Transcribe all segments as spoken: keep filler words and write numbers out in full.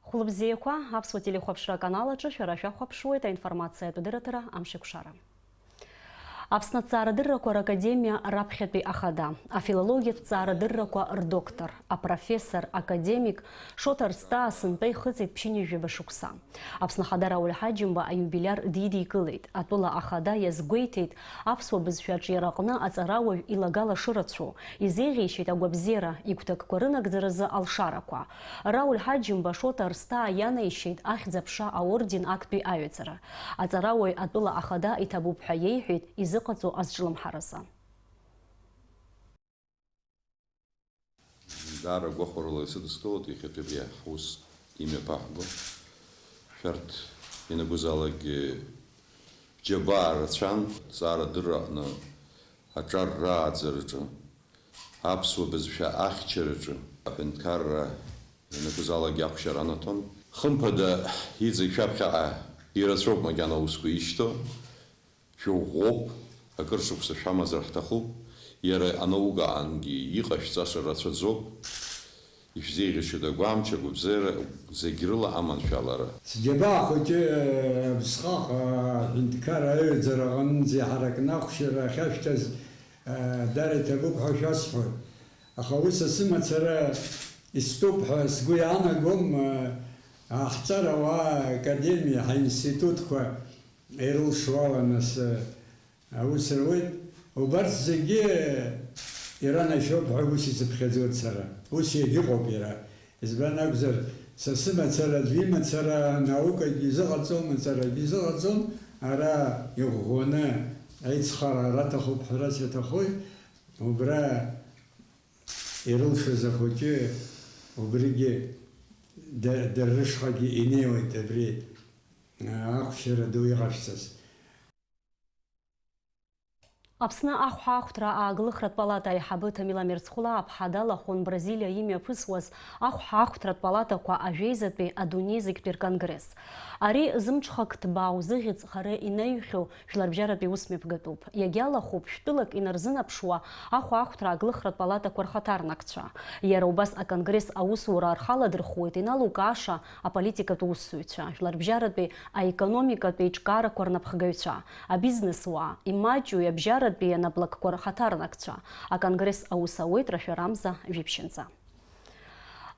Хәылбзиақәа, Аԥсуа телехәаԥшра аканал аҿы шәара шәахәаԥшуеит аинформациатә дырраҭара Амшеикәшара. Аԥсны аҭҵаарадыррақәа ракадемиа раԥхьатәи ахада, афилологиатә ҭҵаарадыррақәа рдоктор, апрофессор, академик Шоҭа Арсҭаа сынтәа ихыҵит ԥшьынҩажәаба шықәса. Аԥсны Ахада Рауль Ҳаџьымба аиубилиар дидикылеит. Атәыла Ахада иазгәеиҭеит аԥсуа бызшәа аҿиараҟны аҵарауаҩ илагала шырацәоу, изеиӷьеишьеит агәабзиара, игәҭакқәа рынагӡаразы алшарақәа. Рауль Ҳаџьымба Шоҭа Арсҭаа ианаишьеит Ахьӡ-аԥша аорден актәи аҩаӡара. Аҵарауаҩ атәыла Ахада иҭабуп ҳәа иеиҳәеит изыҟаҵоу азҿлымҳаразы. Даара гәахәарыла исыдыскылоит иахьатәи абри ҳус имҩаԥаҳго. Шәарҭ ианакәызаалакгьы џьабаа рацәан, ҭҵаарадырра аҟны аҿар рааӡараҿы, аԥсуа бызшәа ахьчараҿы, аҳәынҭқарра ианакәызаалакгьы ахәшьара анаҭон. Хымԥада, иҵегь шәаԥхьаҟа ирацәоуп макьана аусқәа ишьҭоу. Шәыӷәӷәоуп, акыр шықәса шәамазар ҳҭахуп, иара анаукаҟангьы иҟашәҵаша рацәаӡоуп, ишәзеиӷьашьоит агәамч, агәабзиара, зегь рыла аманшәалара. Сџьабаа хәыҷы, абысҟак, аҳәынҭқарра аҩаӡара аҟынӡа иҳаракны ахәшьара ахьашәҭаз, дара иҭабуп ҳәа шәасҳәоит. Аха уи са сымацара истәуп ҳәа сгәы иаанагом, ҳаҳҵарауаа, академиа, ҳаинститутқәа, ирылшо ала, нас, аус руеит. Убарҭ зегьы иранашьоуп ҳәа ус исыԥхьаӡоит сара. Ус иагьыҟоуп иара. Избан акәзар, са сымацара, аӡәы имацара, наукагьы изыҟаҵом, аҵарагьы изыҟаҵом, ара иӷәӷәаны аицхыраара аҭахуп ҳәа ас иаҭахоит. Убра ирылшаз ахәыҷы убригьы да-, дара рышҟагьы инеиуеит абри, а, ахәшьара ду иҟашәҵаз. Аԥсны ахәҳахәҭра ааглыхратә палата аиҳабы Ҭамила Мерцхәлаа-ԥҳа далахәын Бразилиа имҩаԥысуаз ахәҳахәҭратә палатақәа ажәеизатәи адунеи зегьтәи рконгресс. Ари зымҽхак ҭбаау зыхьӡ хара инаҩхьоу Жәларбжьаратәи усмҩаԥгатәуп. Иагьалахәуп шәтәылак инарзынаԥшуа ахәаахәҭра ааглыхратә палатақәа рхаҭарнакцәа. Иара убас аконгресс аусура рхаладырхәуеит иналукааша аполитикатә усзуҩцәа, жәларбжьаратәи аекономикатә еиҿкаарақәа рнапхгаҩцәа, абизнесуаа, имаҷҩу абжьаратәи анаплакқәа рхаҭарнакцәа. Аконгресс аус ауеит рашәарамза жәиԥшьынҵа.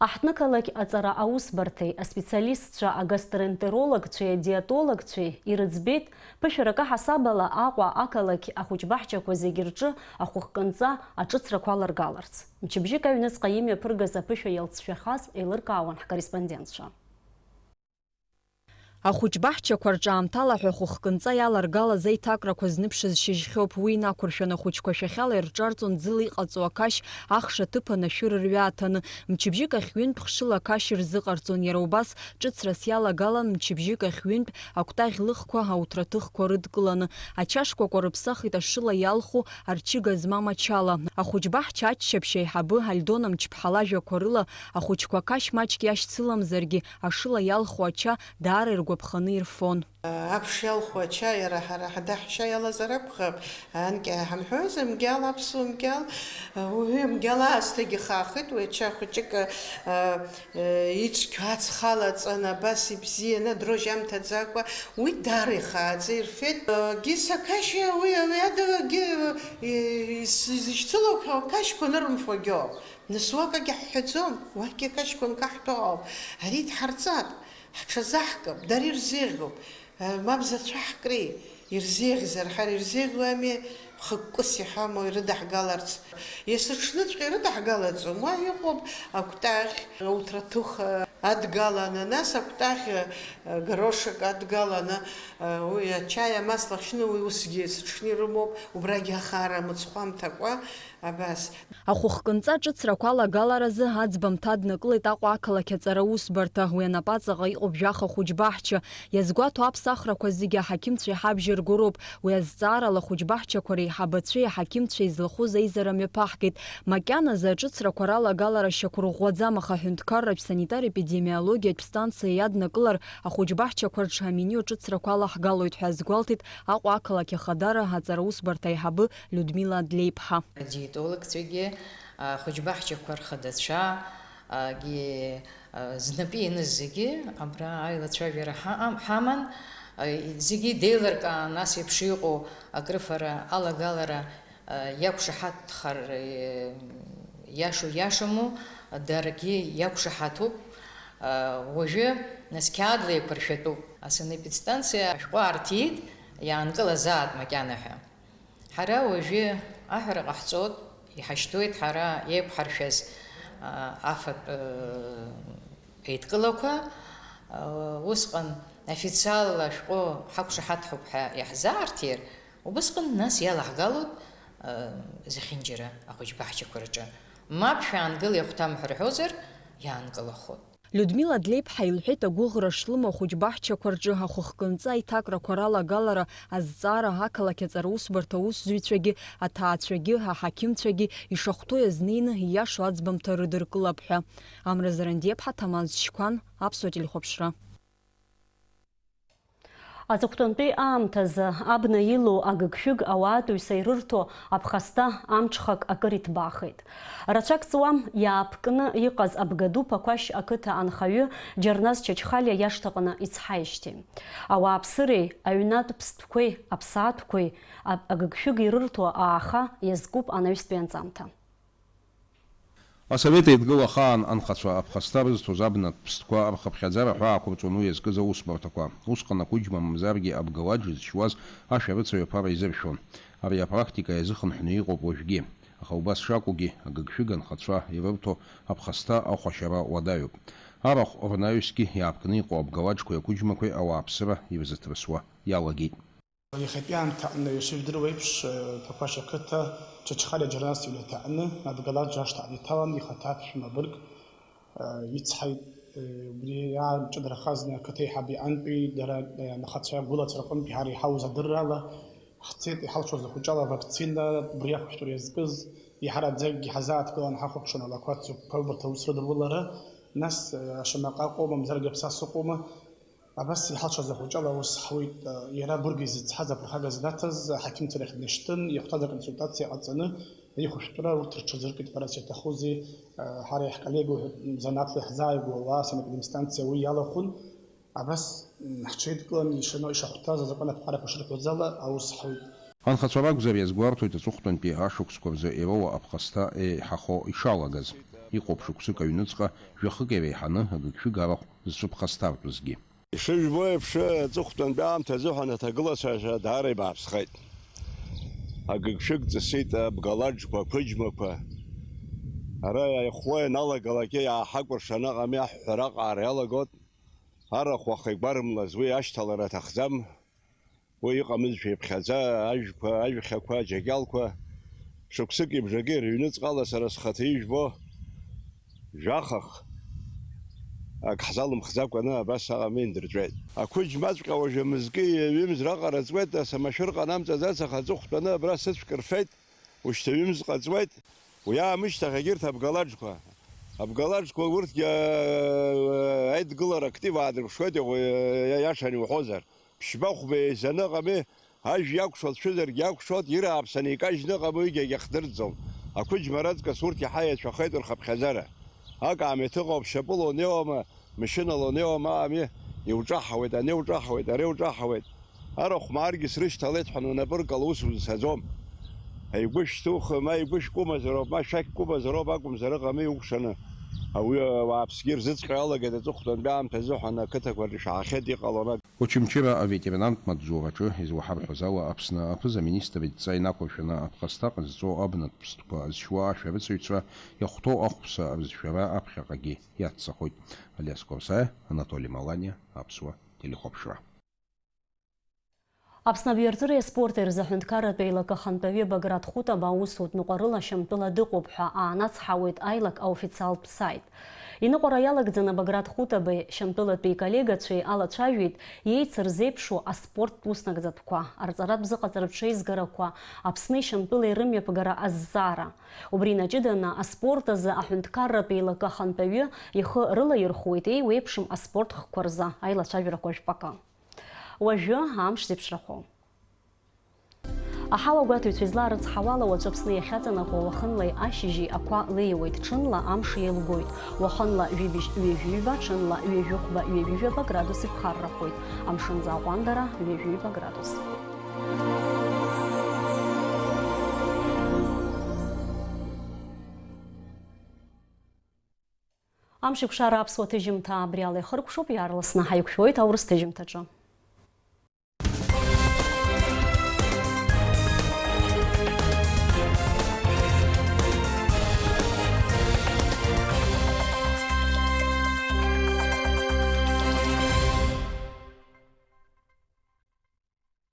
Аҳҭнықалақь аҵара аусбарҭеи аспециалистцәа агастроэнтерологцәеи адиетологцәеи ирыӡбеит, ԥышәаракы ҳасабала Аҟәа ақалақь ахәыҷбаҳчақәа зегьы рҿы ахәыхкынҵа аҿыцрақәа аларгаларц. Мчыбжьык аҩныҵҟа имҩаԥыргаз аԥышәа иалҵшәахаз еилыркаауан ҳкорреспондентцәа. Ахәыҷбаҳчақәа рҿы аамҭала ҳәа хәыхкынҵа иаларгалаз аиҭакрақәа зныԥшыз шьыжьхьоуп. Уи инақәыршәаны ахәыҷқәа шәахьала ирҿарҵон ӡыла иҟаҵоу ақашь, ахш аҭыԥан ашәыр рҩа аҭаны. Мчыбжьык ахь ҩынтә хшыла ақашь рзыҟарҵон. Иара убас ҿыцрас иалагалан мчыбжьык ахь ҩынтә акәтаӷь лыхқәа ауҭраҭыхқәа рыдкыланы. Ачашқәа кәарыԥсахит ашыла иалху арчыга змам ачала. Ахәыҷбаҳча аччаԥшь аиҳабы Альдона Мчыԥҳа лажәақәа рыла, ахәыҷқәа ақашь маҷк иашьцыламзаргьы, ашыла иалху ача даара иргәаԥханы ирфон. Аԥш иалху ача иара ҳара ҳдаҳшьа иалазар акәхап, анкьа ҳамҳәозар, мгьал, аԥсуа мгьал, уи амгьал аасҭагьы хаахеит, уи ача хәыҷык, ицқьо ацха алаҵан, абас ибзианы, адрожь амҭаӡакәа, уи даара ихааӡа ирфеит. Гиса Кашьа уи, уи адагьы, изышьцылоу ақашьқәа нырымфогьы ауп. Нас уакагьы ҳҳәаӡом, уахьгьы акашьқәа нкаҳҭәо ауп. Ари дҳарҵап, ҳҽазаҳкып, дара ирзеиӷьуп. Мап зацәаҳкри, ирзеиӷьзар, ҳара ирзеиӷьуами, хықәкыс иҳамоу ирыдаҳгаларц. Есыҽныҵәҟьа ирыдаҳгалаӡом, уа иҟоуп акәтаӷь, ауҭраҭых адгаланы, нас акәтаӷь горошек адгаланы, уи ачаи амас лахьшьны уи усгьы есыҽны ирымоуп, убрагьы ахаара мыцхәы амҭакәа, абас. Ахәыхкынҵа ҿыцрақәа алагаларазы аӡбамҭа аднакылеит Аҟәа ақалақь аҵара усбарҭа. Уи анапаҵаҟа иҟоуп жәаха хәыҷбаҳча. Иазгәаҭо аԥсахрақәа зегьы аҳақьымцәеи ҳабжьи ргәыроуп. Уи азҵаарала ахәыҷбаҳчақәа реиҳабацәеи аҳақьымцәеи излахәыз аизара мҩаԥаҳгеит. Макьаназы аҿыцрақәа ралагалара шьақәырӷәӷәаӡам, аха аҳәынҭқарратә санитар-епидемиологиатә станциа иаднакылар, ахәыҷбаҳчақәа рҿы аменю аҿыцрақәа алаҳгалоит ҳәа азгәалҭеит Аҟәа ақалақь ахадара аҵара усбарҭа аиҳабы Людмила Адлеиԥҳа. Адиетологцәагьы, ахәыҷбаҳчақәа рхадацәа, Агьи, а, знапы ианыз зегьы абра аилацәажәара ҳаҟам-, ҳаман, а, зегьы деилыркаан, ас еиԥш иҟоу акрыфара алагалара, а, иақәшаҳаҭхар, э, иашоу иашаму, даргьы иақәшаҳаҭуп. А, уажәы, нас, қьаадла еиқәыршәатәуп. Асанепидстанциа ашәҟәы аарҭиит, иаанкылазаат макьана ҳәа. Ҳара уажәы аҳәара ҟаҳҵоит, иҳашьҭуеит ҳара еиқәҳаршәаз, а, афатә, э, еидкылақәа, а, усҟан официалла ашәҟәы ҳақәшаҳаҭхоуп ҳәа иаҳзаарҭир, убысҟан нас иалаҳгалоит, а, зехьынџьара ахәыҷбаҳчақәа рҿы. Мап шәаангыл, иахәҭам ҳәа рҳәозар, иаанкылахоит. Людмила Длеиԥҳа илҳәеит агәыӷра шлымоу ахәыҷбаҳчақәа рҿы ахәыхкынҵа аиҭакрақәа ралагалара азҵаара ақалақь аҵара усбарҭа аусзуҩцәагьы, аҭаацәагьы, аҳақьымцәагьы ишахәҭоу иазнеины ииашоу аӡбамҭа рыдыркылап ҳәа. Амра Зарандиаԥҳа, Ҭамаз Чқәан, Аԥсуа телехәаԥшра. Аҵыхәтәантәи аамҭазы абна илоу агыгшәыг ауаатәыҩса ирырҭо аԥхасҭа амҽхак акыр иҭбаахеит. Рацәак ҵуам, иаапкны иҟаз Абгадуԥа Қәашь ақыҭа анхаҩы Џьарназ Чачхалиа иашҭаҟны ицҳаижьҭеи. Ауааԥсыреи аҩнатә ԥстәқәеи аԥсаатәқәеи а-, агыгшәыг ирырҭо ааха иазкуп анаҩстәи анҵамҭа. Асовет Еидгыла ахаан анхацәа аԥхасҭа рызҭоз абнатә ԥстәқәа рхыԥхьаӡара ҳәа ақәырҵон уи иазкыз аусбарҭақәа. Усҟан ақәыџьма мамзаргьы абгалаџ зышьуаз ашәарыцаҩ аԥара изыршәон. Ари апрактика иазыхынҳәны иҟоуп уажәгьы. Аха убас шакәугьы, агыгшәыг анхацәа ирырҭо аԥхасҭа ахәашьара уадаҩуп. Арахә рнаҩсгьы иаапкны иҟоу абгалаџқәеи ақәыџьмақәеи ауааԥсыра ирзыҭрысуа иалагеит. Иахьатәи аамҭа аҟны ишыжәдыруа еиԥш, Ԥақәашь ақыҭа Чачхалиа Џьарнас иҩнаҭа аҟны абгалаџ ашҭа иҭалан ихаҭа аԥшәма бырг, ицҳаит. Убри иаамҷыдарахазны ақыҭа аиҳабы иҟынтәи дара анхацәа гәылацәа рҟынтәи ҳара иҳауз адыррала ҳцеит, иҳалшоз ахәыҷала авакцина убри ахәышәтәра иазкыз, иҳараӡакгьы ҳазааҭгылан ҳахәаԥшуан алақәа цыгәқәа, убарҭ аус рыдырулара, нас ашьамаҟа ыҟоума, мамзаргьы аԥсаса ыҟоума, Абас иҳалшаз ахәыҷала аус ҳауеит. Иара абырг изыцҳаз аԥырхага зынаҭаз аҳақьымцәа рахь днашьҭын, ихәҭаз аконсультациа ҟаҵаны, ихәышәтәра урҭ рҽазыркит, ҳәарас иаҭахузеи, ҳара иаҳколлегоу ҳәа занааҭла иаҳзааигәоу ауаа санэпидемстанциа уи иалахәын. Абас, м, ҳҽеидкылан, ишано-, ишахәҭаз азакәан аԥҟарақәа шырҳәоз ала аус ҳауеит. Анхацәа ракәзар, иазгәарҭоит аҵыхәтәантәи ашықәсқәа рзы ироуа аԥхасҭа еиҳахо ишалагаз. Иҟоуп шықәсык аҩныҵҟа жәахык иреиҳаны агыгшәыг арахә зцәыԥхасҭартәызгьы. Ишыжәбо еиԥш, аҵыхәтәантәи аамҭа азыҳәан аҭагылазаашьа даара ибааԥсхеит. Агыгшәыг ҵысит, абгалаџқәа, ақәыџьмақәа. Ара иааихәло ианалагалак, иааҳакәыршан аҟами аҳәҳәара аҟаара иалагоит. Арахә уаха игәарымлаз уи ашьҭалара аҭахӡам. Уи иҟамызшәа иԥхьаӡа, ажәқәа, ажәхьақәа, аџьагьалқәа, шықәсыки бжаки рыҩныҵҟала сара схаҭа ижәбо, жәахах, ак ҳзалымхӡакәаны абас аҟами индырҵәеит. Ақәыџьмаҵәҟьа уажәы мызки ҩымз раҟара ҵуеит, ас амашәыр ҟанамҵаӡац, аха аҵыхәтәаны абра сыцәк рфеит, ушьҭа ҩымз ҟаҵуеит. Уи аамышьҭахь егьырҭ абгалаџқәа, абгалаџқәа урҭгьы, аа, аидгылара актив аадырԥшуеит, иаша иуҳәозар. Ԥшьба-хәба еизаны ыҟами, ажә иакәшо дцәызаргьы иакәшоит, ирааԥсаны икажьны ыҟами, уигьы агьахдырӡом. Ақәыџьма раҵкыс урҭ иаҳа еицәахеит рхыԥхьаӡара. Акаамеҭ ыҟоуп, шьапыла унеиуама, машьынала унеиуама, аами, иуҿаҳауеит, ани уҿаҳауеит, ари уҿаҳауеит. Арахә мааргьы срышьҭалеит ҳәа унапы ркала ус узцаӡом. Игәы шәҭухы, ма игәы шәкәымазароуп, ма шәақь кәымазароуп акәымзар ыҟами иукәшаны. Ауаҩы ауааԥсгьы ирзыҵҟьо иалагеит аҵыхәтәантәи аамҭа азыҳәан ақыҭақәа рҿы ишаҳахьеит иҟалон. Очамчыра аветеринартә маҵзураҿы излаҳарҳәоз ала, Аԥсны аԥыза-министр идҵа инақәыршәаны аԥхасҭа ҟазҵо абнатә ԥстәқәа зшьуа ашәарыцаҩцәа иахәҭоу ахәԥса рызшәара аԥхьаҟагьы иаццахоит. Алиас Қәарсаиа, Анатоли Маланиа, Аԥсуа телехәаԥшра. Аԥсны абиуарҵәыреи аспорти рзы аҳәынҭқарратә еилакы ахантәаҩы Баграт Хәытаба аусутә ныҟәарыла Шьамтәыла дыҟоуп ҳәа аанацҳауеит аилак аофициалтә сайт. Иныҟәара иалагӡаны Баграт Хәытабеи Шьамтәылатәи иколлегацәеи алацәажәеит еицырзеиԥшу аспорттә уснагӡатәқәа, арҵаратә зыҟаҵаратә ҽеизгарақәа, Аԥсни Шьамтәылеи рымҩаԥгара азҵаара. Убри инаҷыданы аспорт азы аҳәынҭқарратә еилакы ахантәаҩы ихы рылаирхәуеит еиуеиԥшым аспорт хкқәа рзы аилацәажәарақәа жәпакы. Уажәы амш зеиԥшрахо. Аҳауагәаҭаҩцәа излаарыцҳауала, уаҵәы Аԥсны иахьаҵанакуа уахынлеи ашьыжьи ақәа леиуеит, ҽынла амш еилгоит. Уахынла жәибжь ҩажәи ҩба, ҽынла ҩажәи хәба, ҩажәи жәаба градус иԥхаррахоит. Амшынӡы аҟәандара ҩажәи ҩба градус. Амшеикәшара аԥсуа ҭыжьымҭа абри ала ихыркәшоуп, иаарласны ҳаиқәшәоит аурыс ҭыжьымҭаҿы.